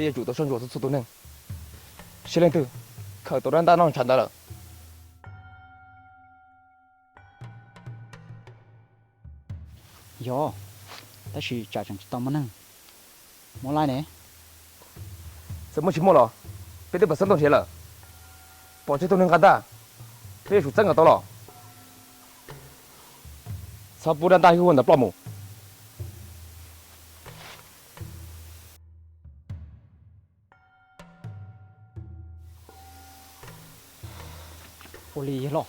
Peb yuav tsum tau soj ntsuam txhua txhua tus neeg, seb leej twg khaws tau rab ntaj noj ntshav ntawd lawm. Yog, tab sis tsam tseem tsis tau muaj neeg muab laij ne. Txawm muaj tsis muaj los peb twb pom xeeb tuaj nrhiav lawm. Pom tsib tug neeg nqa ntaj, peb yuav tsum txeeb kom tau los. Txhob pub rab ntaj hwj huam ntawd ploj mus. Ua li los.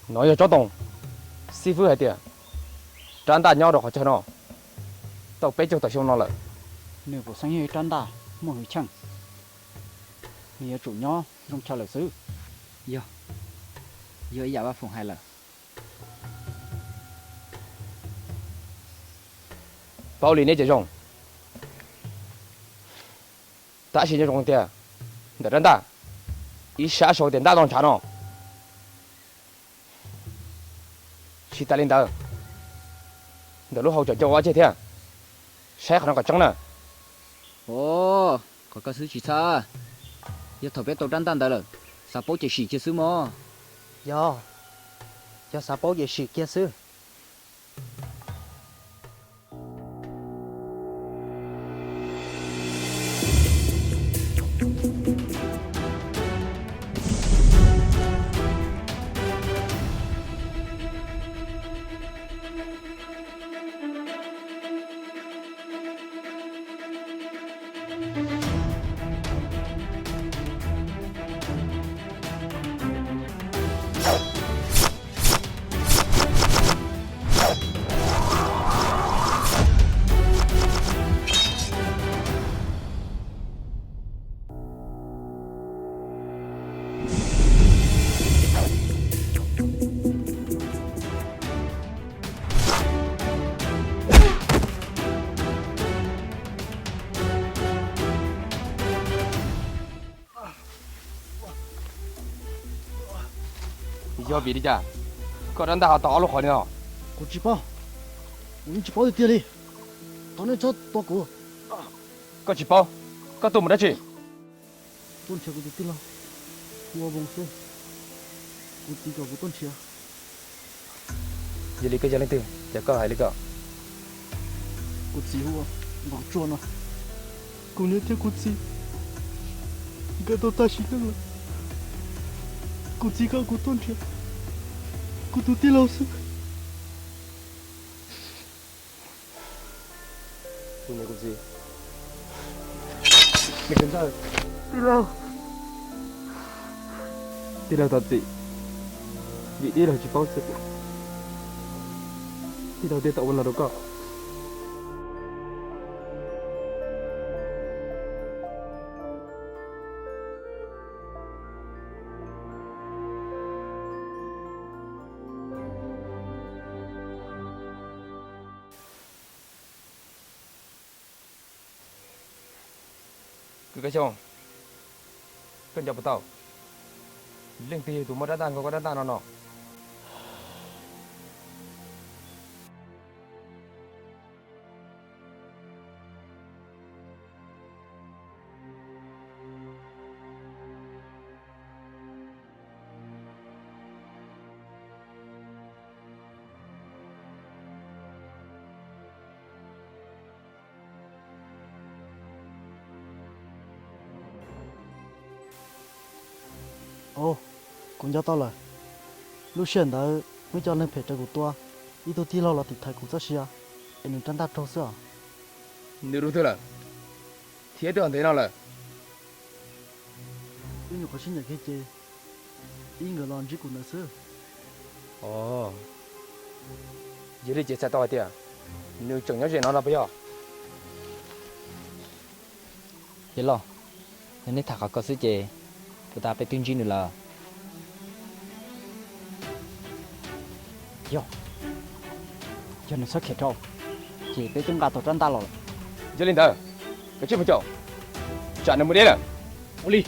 No yog tsob toom xib fwb hais tias rab ntaj nyob rau qhov chaw no tau peb caug tawm xyoo no lawm. Nws puas xeeb yog ib rab ntaj muaj hwj chim, nws yuav tsum nyob zoo chaw lawm xwb. Yog, yog ib yam Vaj Foom hais lawm. Paub li neb ces zoo. Tab sis nyob zoo tiag, ntawm rab ntaj, ib sab sau tias ntaj noj ntshav no. Tsis tas li ntawd, ntawm lub hau tseem coj ua dab tsi thiab. Saib qhov no kom tseeb na. Os, qhov koj xwb tsis txhawj. Yog thaum peb tau rab ntaj ntawd lawm, xav paub ces sim kiag xwb mog. Yog, yog xav paub ces sim kiag xwb. Yog vim li cas koj rab ntaj ho tau ob lub qhov li no? Kuv tsis paub, kuv yeej tsis paub tiag tiag li. Thov nej txhob tua kuv. Koj tsis paub, koj tuaj mus dab tsi? Tuaj nrhiav kuv tus tij laug, hu ua Voos xwb. Kuv txiv kom kuv tuaj nrhiav. Yog li koj yog leej twg ces koj hais li ko. Kuv txiv hu ua Voos Tsuag no. Kuv niam thiab kuv txiv nkawd tau tag sim neej lawm. Kuv txiv kom kuv tuaj nrhiav kuv tus tij laug xwb. Kuv niam kuv txiv, tij laug, tij laug thov txim, vim tij laug tsis paub xwb, tij laug thiaj tau ua no rau koj. Kwv Kab Xyooj, koj nco puas tau leej twg yog tus muab rab ntaj nkaug koj rab ntaj no no? Au, kuv nco tau lawm. Lub sij hawm ntawd muaj ib co neeg phem raws kuv tua, ib tug tij laug los tiv thaiv kuv txoj sia, es nws rab ntaj raug xwb os. Nws dua twg lawm? Thiab twb ho ntev no lawm. Wb nyuam qhuav sib ncaim kiag ces ib nkawd los ntsib kuv ntawd xwb. Os, yog li ces txhais tau hais tias nws tseem nyob ze no no puas yog? Yawg loj, yog nej tham qhov ko xwb ces puas tas peb twb ntsib nws lawm. Yog, yog nws txhob khiav rau, ces peb twb nqa tau rab ntaj los lawm. Yog li ntawd, kav tsij mus caum, tsam nws mus deb lawm. Ua li.